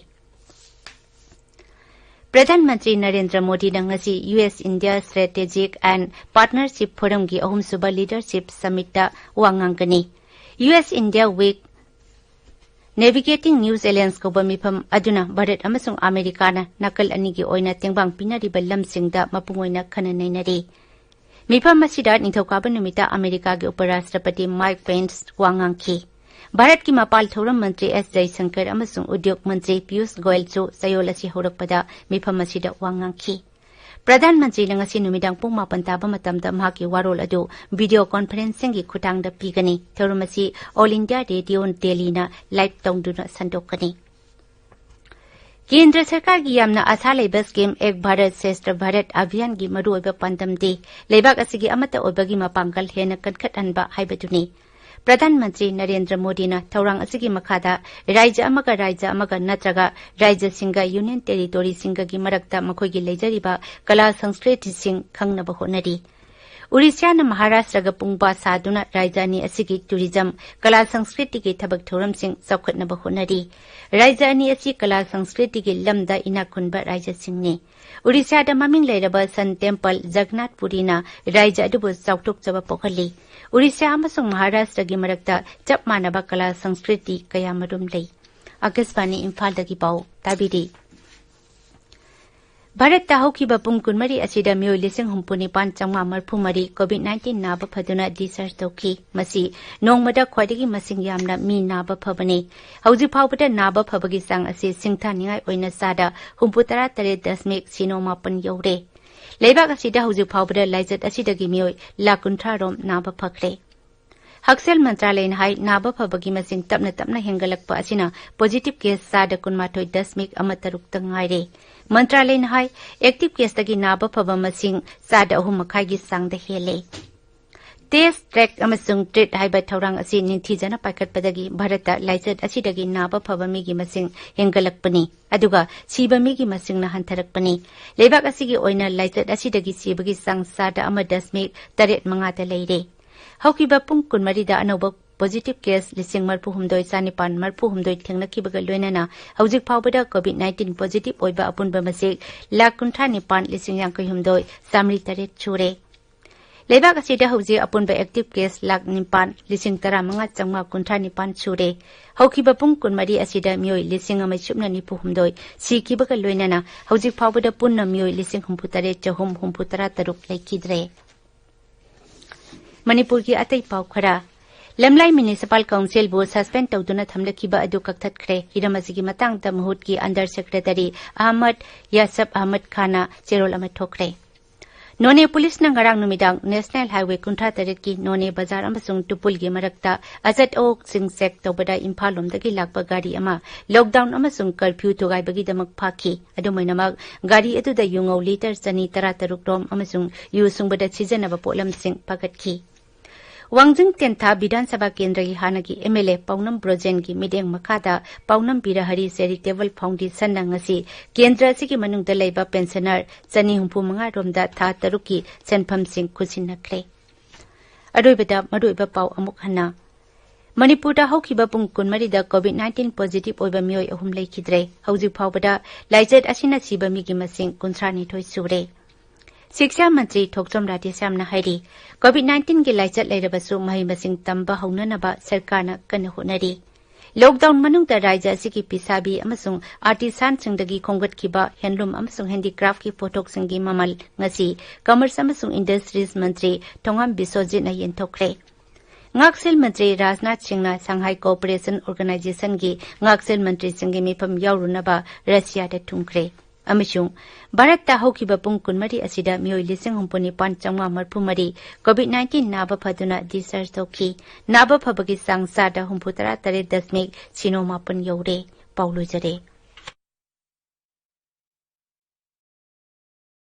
ꯄ꯭ꯔꯙꯥꯟ ꯃꯟꯇ꯭ꯔꯤ ꯅꯔꯦꯟꯗ꯭ꯔ ꯃꯣꯗꯤꯅ ꯉꯁꯤ U S India strategic and partnership ꯐꯣꯔꯝꯒꯤ ꯑꯍꯨꯝꯁꯨꯕ ꯂꯤꯗꯔꯁꯤꯞ ꯁꯃꯤꯠꯇ ꯋꯥ ꯉꯥꯡꯒꯅꯤ꯫ U S India week navigating new challenge ꯀꯧꯕ ꯃꯤꯐꯝ ꯑꯗꯨꯅ ꯚꯥꯔꯠ ꯑꯃꯁꯨꯡ ꯑꯃꯦꯔꯤꯀꯥꯅ ꯅꯥꯀꯜ ꯑꯅꯤꯒꯤ ꯑꯣꯏꯅ ꯇꯦꯡꯕꯥꯡ ꯄꯤꯅꯔꯤꯕ ꯂꯝꯁꯤꯡꯗ ꯃꯄꯨꯡ ꯑꯣꯏꯅ ꯈꯟꯅ ꯅꯩꯅꯔꯤ꯫ ꯃꯤꯐꯝ ꯑꯁꯤꯗ ꯅꯤꯡꯊꯧꯀꯥꯕ ꯅꯨꯃꯤꯠꯇ ꯑꯃꯦꯔꯤꯀꯥꯒꯤ ꯎꯄꯔꯥꯁꯇ꯭ꯔꯄꯇꯤ ꯃꯥꯏꯛ ꯄꯦꯟꯁ ꯋꯥ ꯉꯥꯡꯈꯤ꯫ ꯚꯥꯔꯠꯀꯤ ꯃꯄꯥꯜ ꯊꯧꯔꯝ ꯃꯟꯇ꯭ꯔꯤ ꯑꯦꯁ ꯖꯌꯁꯪꯀꯔ ꯑꯃꯁꯨꯡ ꯎꯗ꯭ꯌꯣꯒ ꯃꯟꯇ꯭ꯔꯤ ꯄꯤꯌꯨꯁ ꯒꯣꯌꯜꯁꯨ ꯆꯌꯣꯜ ꯑꯁꯤ ꯍꯧꯔꯛꯄꯗ ꯃꯤꯐꯝ ꯑꯁꯤꯗ ꯋꯥ ꯉꯥꯡꯈꯤ꯫ ꯄ꯭ꯔꯙꯥꯟ ꯃꯟꯇ꯭ꯔꯤꯅ ꯉꯁꯤ ꯅꯨꯃꯤꯗꯥꯡ ꯄꯨꯡ ꯃꯥꯄꯟ ꯇꯥꯕ ꯃꯇꯝꯗ ꯃꯍꯥꯛꯀꯤ ꯋꯥꯔꯣꯜ ꯑꯗꯨ ꯚꯤꯗꯤꯑꯣ ꯀꯣꯟꯐꯔꯦꯟꯁꯤꯡꯒꯤ ꯈꯨꯠꯊꯥꯡꯗ ꯄꯤꯒꯅꯤ꯫ ꯊꯧꯔꯝ ꯑꯁꯤ ꯑꯣꯜ ꯏꯟꯗꯤꯌꯥ ꯔꯦꯗꯤꯑꯣ ꯗꯦꯜꯂꯤꯅ ꯂꯥꯏꯚ ꯇꯧꯗꯨꯅ ꯁꯟꯗꯣꯛꯀꯅꯤ꯫ ꯀꯦꯟꯗ꯭ꯔ ꯁꯔꯀꯥꯔꯒꯤ ꯌꯥꯝꯅ ꯑꯥꯁꯥ ꯂꯩꯕ ꯁ꯭ꯀꯤꯝ ꯑꯦꯛ ꯚꯥꯔꯠ ꯁ꯭ꯔꯦꯁꯊ ꯚꯥꯔꯠ ꯑꯚꯤꯌꯥꯟꯒꯤ ꯃꯔꯨꯑꯣꯏꯕ ꯄꯥꯟꯗꯝꯗꯤ ꯂꯩꯕꯥꯛ ꯑꯁꯤꯒꯤ ꯑꯃꯠꯇ ꯑꯣꯏꯕꯒꯤ ꯃꯄꯥꯡꯒꯜ ꯍꯦꯟꯅ ꯀꯟꯈꯠꯍꯟꯕ ꯍꯥꯏꯕꯗꯨꯅꯤ꯫ ꯄ꯭ꯔꯙꯥꯟ ꯃꯟꯇ꯭ꯔꯤ ꯅꯔꯦꯟꯗ꯭ꯔ ꯃꯣꯗꯤꯅ ꯊꯧꯔꯥꯡ ꯑꯁꯤꯒꯤ ꯃꯈꯥꯗ ꯔꯥꯖ꯭ꯌ ꯑꯃꯒ ꯔꯥꯖ꯭ꯌ ꯑꯃꯒ ꯅꯠꯇ꯭ꯔꯒ ꯔꯥꯖ꯭ꯌꯁꯤꯡꯒ ꯌꯨꯅꯤꯌꯟ ꯇꯦꯔꯤꯇꯣꯔꯤꯁꯤꯡꯒꯒꯤ ꯃꯔꯛꯇ ꯃꯈꯣꯏꯒꯤ ꯂꯩꯖꯔꯤꯕ ꯀꯂꯥ ꯁꯪꯁꯀ꯭ꯔꯤꯇꯤꯁꯤꯡ ꯈꯪꯅꯕ ꯍꯣꯠꯅꯔꯤ꯫ ꯎꯔꯤꯁ꯭ꯌꯥꯅ ꯃꯍꯥꯔꯥꯁ꯭ꯇ꯭ꯔꯒ ꯄꯨꯡꯕꯥ ꯁꯥꯗꯨꯅ ꯔꯥꯖ꯭ꯌ ꯑꯅꯤ ꯑꯁꯤꯒꯤ ꯇꯨꯔꯤꯖꯝ, ꯀꯂꯥ ꯁꯪꯁꯀ꯭ꯔꯤꯇꯤꯒꯤ ꯊꯕꯛ ꯊꯧꯔꯝꯁꯤꯡ ꯆꯥꯎꯈꯠꯅꯕ ꯍꯣꯠꯅꯔꯤ꯫ ꯔꯥꯖ꯭ꯌ ꯑꯅꯤ ꯑꯁꯤ ꯀꯂꯥ ꯁꯪꯁꯀ꯭ꯔꯤꯇꯤꯒꯤ ꯂꯝꯗ ꯏꯅꯥꯛ ꯈꯨꯟꯕ ꯔꯥꯖ꯭ꯌꯁꯤꯡꯅꯤ꯫ ꯎꯔꯤꯁ꯭ꯌꯥꯗ ꯃꯃꯤꯡ ꯂꯩꯔꯕ ꯁꯟ ꯇꯦꯝꯄꯜ ꯖꯒꯅꯥꯊ ꯄꯨꯔꯤꯅ ꯔꯥꯖ꯭ꯌ ꯑꯗꯨꯕꯨ ꯆꯥꯎꯊꯣꯛꯆꯕ ꯄꯣꯛꯍꯜꯂꯤ꯫ ꯎꯔꯤꯁ꯭ꯌꯥ ꯑꯃꯁꯨꯡ ꯃꯍꯥꯔꯥꯁ꯭ꯇ꯭ꯔꯒꯤ ꯃꯔꯛꯇ ꯆꯞ ꯃꯥꯟꯅꯕ ꯀꯂꯥ ꯁꯪꯁꯀ꯭ꯔꯤꯇꯤ ꯀꯌꯥꯃꯔꯨꯝ ꯂꯩ꯫ ꯑꯀꯥꯁꯕꯥꯅꯤ ꯏꯝꯐꯥꯜꯗꯒꯤ ꯄꯥꯎ ꯇꯥꯕꯤꯔꯤ꯫ ꯚꯥꯔꯠꯇ ꯍꯧꯈꯤꯕ ꯄꯨꯡ ꯀꯨꯟꯃꯔꯤ ꯑꯁꯤꯗ ꯃꯤꯑꯣꯏ ꯂꯤꯁꯤꯡ ꯍꯨꯝꯐꯨ ꯅꯤꯄꯥꯟ ꯆꯥꯝꯃꯉꯥ ꯃꯔꯤꯐꯨ ꯃꯔꯤ COVID nineteen ꯅꯥꯕ ꯐꯗꯨꯅ discharge ꯇꯧꯈꯤ꯫ ꯃꯁꯤ ꯅꯣꯡꯃꯗ ꯈ꯭ꯋꯥꯏꯗꯒꯤ ꯃꯁꯤꯡ ꯌꯥꯝꯅ ꯃꯤ ꯅꯥꯕ ꯐꯕꯅꯤ꯫ ꯍꯧꯖꯤꯛ ꯐꯥꯎꯕꯗ ꯅꯥꯕ ꯐꯕꯒꯤ ꯆꯥꯡ ꯑꯁꯤ ꯁꯤꯡꯊꯥꯅꯤꯡꯉꯥꯏ ꯑꯣꯏꯅ ꯆꯥꯗ ꯍꯨꯝꯐꯨꯇꯔꯥ ꯇꯔꯦꯠ ꯗꯁꯃꯤꯛ ꯁꯤꯅꯣ ꯃꯥꯄꯟ ꯌꯧꯔꯦ꯫ ꯂꯩꯕꯥꯛ ꯑꯁꯤꯗ ꯍꯧꯖꯤꯛ ꯐꯥꯎꯕꯗ ꯂꯥꯏꯆꯠ ꯑꯁꯤꯗꯒꯤ ꯃꯤꯑꯣꯏ ꯂꯥꯈ ꯀꯨꯟꯊ꯭ꯔꯥ ꯔꯣꯝ ꯅꯥꯕ ꯐꯈ꯭ꯔꯦ꯫ ꯍꯛꯁꯦꯜ ꯃꯟꯇ꯭ꯔꯥꯂꯌꯅ ꯍꯥꯏ, ꯅꯥꯕ ꯐꯕꯒꯤ ꯃꯁꯤꯡ ꯇꯞꯅ ꯇꯞꯅ ꯍꯦꯟꯒꯠꯂꯛꯄ ꯑꯁꯤꯅ positive case ꯆꯥꯗ ꯀꯨꯟꯃꯥꯊꯣꯏ ꯗꯁꯃꯤꯛ ꯑꯃ ꯇꯔꯨꯛꯇ ꯉꯥꯏꯔꯦ꯫ ꯃꯟꯇ꯭ꯔꯥꯂꯌꯅ ꯍꯥꯏ, active caseꯇꯒꯤ ꯅꯥꯕ ꯐꯕ ꯃꯁꯤꯡ ꯆꯥꯗ ꯑꯍꯨꯝ ꯃꯈꯥꯏꯒꯤ ꯆꯥꯡꯗ ꯍꯦꯜꯂꯦ꯫ Test, Track ꯑꯃꯁꯨꯡ Treat ꯍꯥꯏꯕ ꯊꯧꯔꯥꯡ ꯑꯁꯤ ꯅꯤꯡꯊꯤꯖꯅ ꯄꯥꯏꯈꯠꯄꯗꯒꯤ ꯚꯥꯔꯠꯇ ꯂꯥꯏꯆꯠ ꯑꯁꯤꯗꯒꯤ ꯅꯥꯕ ꯐꯕ ꯃꯤꯒꯤ ꯃꯁꯤꯡ ꯍꯦꯟꯒꯠꯂꯛꯄꯅꯤ, ꯑꯗꯨꯒ ꯁꯤꯕ ꯃꯤꯒꯤ ꯃꯁꯤꯡꯅ ꯍꯟꯊꯔꯛꯄꯅꯤ꯫ ꯂꯩꯕꯥꯛ ꯑꯁꯤꯒꯤ ꯑꯣꯏꯅ ꯂꯥꯏꯆꯠ ꯑꯁꯤꯗꯒꯤ ꯁꯤꯕꯒꯤ ꯆꯥꯡ ꯆꯥꯗ ꯑꯃ ꯗꯁꯃꯤꯛ ꯇꯔꯦꯠ ꯃꯉꯥꯗ ꯂꯩꯔꯦ꯫ ꯍꯧꯈꯤꯕ ꯄꯨꯡ ꯀꯨꯟꯃꯔꯤꯗ ꯑꯅꯧꯕ positive case ꯂꯤꯁꯤꯡ ꯃꯔꯤꯐꯨ ꯍꯨꯝꯗꯣꯏ ꯆꯥꯅꯤꯄꯥꯟ ꯃꯔꯤꯐꯨ ꯍꯨꯝꯗꯣꯏ ꯊꯦꯡꯅꯈꯤꯕꯒ ꯂꯣꯏꯅꯅ ꯍꯧꯖꯤꯛ ꯐꯥꯎꯕꯗ COVID nineteen positive ꯑꯣꯏꯕ ꯑꯄꯨꯟꯕ ꯃꯁꯤꯡ ꯂꯥꯈ ꯀꯨꯟꯊ꯭ꯔꯥ ꯅꯤꯄꯥꯟ ꯂꯤꯁꯤꯡ ꯌꯥꯡꯈꯩ ꯍꯨꯝꯗꯣꯏ ꯆꯥꯃꯔꯤ ꯇꯔꯦꯠ ꯁꯨꯔꯦ꯫ ꯂꯩꯕꯥꯛ ꯑꯁꯤꯗ ꯍꯧꯖꯤꯛ ꯑꯄꯨꯟꯕ active case ꯂꯥꯈ ꯅꯤꯄꯥꯟ ꯂꯤꯁꯤꯡ ꯇꯔꯥꯃꯉꯥ ꯆꯥꯝꯃꯉꯥ ꯀꯨꯟꯊ꯭ꯔꯥ ꯅꯤꯄꯥꯟ ꯁꯨꯔꯦ꯫ ꯍꯧꯈꯤꯕ ꯄꯨꯡ ꯀꯨꯟꯃꯔꯤ ꯑꯁꯤꯗ ꯃꯤꯑꯣꯏ ꯂꯤꯁꯤꯡ ꯑꯃ ꯁꯨꯞꯅ ꯅꯤꯐꯨ ꯍꯨꯝꯗꯣꯏ ꯁꯤꯈꯤꯕꯒ ꯂꯣꯏꯅꯅ ꯍꯧꯖꯤꯛ ꯐꯥꯎꯕꯗ ꯄꯨꯟꯅ ꯃꯤꯑꯣꯏ ꯂꯤꯁꯤꯡ ꯍꯨꯝꯐꯨ ꯇꯔꯦꯠ ꯆꯍꯨꯝ ꯍꯨꯝꯐꯨ ꯇꯔꯥ ꯇꯔꯨꯛ ꯂꯩꯈꯤꯗ꯭ꯔꯦ꯫ ꯃꯅꯤꯄꯨꯔꯒꯤ ꯑꯇꯩ ꯄꯥꯎ ꯈꯔ꯫ ꯂꯝꯂꯥꯏ Municipal Councilꯕꯨ suspend ꯇꯧꯗꯨꯅ ꯊꯝꯂꯛꯈꯤꯕ ꯑꯗꯨ ꯀꯛꯊꯠꯈ꯭ꯔꯦ꯫ ꯍꯤꯔꯝ ꯑꯁꯤꯒꯤ ꯃꯇꯥꯡꯗ ꯃꯍꯨꯠꯀꯤ Under Secretary ꯑꯍꯃꯗ ꯌꯥꯁꯞ ꯑꯍꯃꯗ ꯈꯥꯟꯅ ꯆꯦꯔꯣꯜ ꯑꯃ ꯊꯣꯛꯈ꯭ꯔꯦ꯫ ꯅꯣꯅꯦ ꯄꯨꯂꯤꯁꯅ ꯉꯔꯥꯡ ꯅꯨꯃꯤꯗꯥꯡ National Highway ꯀꯨꯟꯊ꯭ꯔꯥ ꯇꯔꯦꯠꯀꯤ ꯅꯣꯅꯦ ꯕꯖꯥꯔ ꯑꯃꯁꯨꯡ ꯇꯨꯄꯨꯜꯒꯤ ꯃꯔꯛꯇ ꯑꯆꯠ ꯑꯋꯣꯛꯁꯤꯡ check ꯇꯧꯕꯗ ꯏꯝꯐꯥꯜ ꯂꯣꯝꯗꯒꯤ ꯂꯥꯛꯄ ꯒꯥꯔꯤ ꯑꯃ lockdown ꯑꯃꯁꯨꯡ curfew ꯊꯨꯒꯥꯏꯕꯒꯤꯗꯃꯛ ꯐꯥꯈꯤ꯫ ꯑꯗꯨꯝ ꯑꯣꯏꯅꯃꯛ, ꯒꯥꯔꯤ ꯑꯗꯨꯗ ꯌꯨꯉꯧ litre ꯆꯅꯤ ꯇꯔꯥ ꯇꯔꯨꯛ ꯔꯣꯝ ꯑꯃꯁꯨꯡ ꯌꯨ ꯁꯨꯡꯕꯗ ꯁꯤꯖꯤꯟꯅꯕ ꯄꯣꯠꯂꯝꯁꯤꯡ ꯐꯥꯒꯠꯈꯤ꯫ ꯋꯥꯡꯖꯤꯡ ꯇꯦꯟꯊꯥ ꯕꯤꯙꯥꯟ ꯁꯚꯥ ꯀꯦꯟꯗ꯭ꯔꯒꯤ ꯍꯥꯟꯅꯒꯤ MLA ꯄꯥꯎꯅꯝ ꯕ꯭ꯔꯣꯖꯦꯟꯒꯤ ꯃꯤꯠꯌꯦꯡ ꯃꯈꯥꯗ ꯄꯥꯎꯅꯝ ꯕꯤꯔꯍꯔꯤ Charitable Foundationꯅ ꯉꯁꯤ ꯀꯦꯟꯗ꯭ꯔ ꯑꯁꯤꯒꯤ ꯃꯅꯨꯡꯗ ꯂꯩꯕ pensioner ꯆꯅꯤ ꯍꯨꯝꯐꯨ ꯃꯉꯥ ꯔꯣꯝꯗ ꯊꯥ ꯇꯔꯨꯛꯀꯤ ꯁꯦꯟꯐꯝꯁꯤꯡ ꯈꯨꯠꯁꯤꯟꯅꯈ꯭ꯔꯦ꯫ ꯑꯔꯣꯏꯕꯗ ꯃꯔꯨꯑꯣꯏꯕ ꯄꯥꯎ ꯑꯃꯨꯛ ꯍꯟꯅ꯫ ꯃꯅꯤꯄꯨꯔꯗ ꯍꯧꯈꯤꯕ ꯄꯨꯡ ꯀꯨꯟꯃꯔꯤꯗ COVID nineteen positive ꯑꯣꯏꯕ ꯃꯤꯑꯣꯏ ꯑꯍꯨꯝ ꯂꯩꯈꯤꯗ꯭ꯔꯦ꯫ ꯍꯧꯖꯤꯛ ꯐꯥꯎꯕꯗ ꯂꯥꯏꯆꯠ ꯑꯁꯤꯅ ꯁꯤꯕ ꯃꯤꯒꯤ ꯃꯁꯤꯡ ꯀꯨꯟꯊ꯭ꯔꯥꯅꯤꯊꯣꯏ ꯁꯨꯔꯦ꯫ ꯁꯤꯛꯁꯥ ꯃꯟꯇ꯭ꯔꯤ ꯊꯣꯛꯆꯣꯝ ꯔꯥꯙꯦꯁ꯭ꯌꯥꯝꯅ ꯍꯥꯏꯔꯤ, COVID nineteenꯒꯤ ꯂꯥꯏꯆꯠ ꯂꯩꯔꯕꯁꯨ ꯃꯍꯩ ꯃꯁꯤꯡ ꯇꯝꯕ ꯍꯧꯅꯅꯕ ꯁꯔꯀꯥꯔꯅ ꯀꯟꯅ ꯍꯣꯠꯅꯔꯤ꯫ ꯂꯣꯛꯗꯥꯎꯟ ꯃꯅꯨꯡꯗ ꯔꯥꯖ꯭ꯌ ꯑꯁꯤꯒꯤ ꯐꯤꯁꯥꯕꯤ ꯑꯃꯁꯨꯡ ꯑꯥꯔꯇꯤꯁꯥꯟꯁꯤꯡꯗꯒꯤ ꯈꯣꯝꯒꯠꯈꯤꯕ ꯍꯦꯟꯂꯨꯝ ꯑꯃꯁꯨꯡ ꯍꯦꯟꯗꯤꯀ꯭ꯔꯥꯐꯀꯤ ꯄꯣꯠꯊꯣꯛꯁꯤꯡꯒꯤ ꯃꯃꯜ ꯉꯁꯤ ꯀꯃꯔꯁ ꯑꯃꯁꯨꯡ ꯏꯟꯗꯁꯇ꯭ꯔꯤꯁ ꯃꯟꯇ꯭ꯔꯤ ꯊꯣꯉꯥꯝ ꯕꯤꯁ꯭ꯋꯖꯤꯠꯅ ꯌꯦꯟꯊꯣꯛꯈ꯭ꯔꯦ꯫ ꯉꯥꯛꯁꯦꯜ ꯃꯟꯇ꯭ꯔꯤ ꯔꯥꯖꯅꯥꯊ ꯁꯤꯡꯅ ꯁꯪꯍꯥꯏ ꯀꯣꯑꯣꯄꯔꯦꯁꯟ ꯑꯣꯔꯒꯅꯥꯏꯖꯦꯁꯟꯒꯤ ꯉꯥꯛꯁꯦꯜ ꯃꯟꯇ꯭ꯔꯤꯁꯤꯡꯒꯤ ꯃꯤꯐꯝ ꯌꯥꯎꯔꯨꯅꯕ ꯔꯁꯤꯌꯥꯗ ꯊꯨꯡꯈ꯭ꯔꯦ꯫ ꯑꯃꯁꯨꯡ ꯚꯥꯔꯠꯇ ꯍꯧꯈꯤꯕ ꯄꯨꯡ ꯀꯨꯟꯃꯔꯤ ꯑꯁꯤꯗ ꯃꯤꯑꯣꯏ ꯂꯤꯁꯤꯡ ꯍꯨꯝꯐꯨ ꯅꯤꯄꯥꯟ ꯆꯥꯝꯃꯉꯥ ꯃꯔꯤꯐꯨ ꯃꯔꯤ ꯀꯣꯚꯤꯗ ꯅꯥꯏꯟꯇꯤꯟ ꯅꯥꯕ ꯐꯗꯨꯅ ꯗꯤꯁꯆꯥꯔꯖ ꯇꯧꯈꯤ꯫ ꯅꯥꯕ ꯐꯕꯒꯤ ꯆꯥꯡ ꯆꯥꯗ ꯍꯨꯝꯐꯨ ꯇꯔꯥ ꯇꯔꯦꯠ ꯗꯁꯃꯤꯛ ꯁꯤꯅꯣ ꯃꯥꯄꯟ ꯌꯧꯔꯦ꯫ ꯄꯥꯎ ꯂꯣꯏꯖꯔꯦ꯫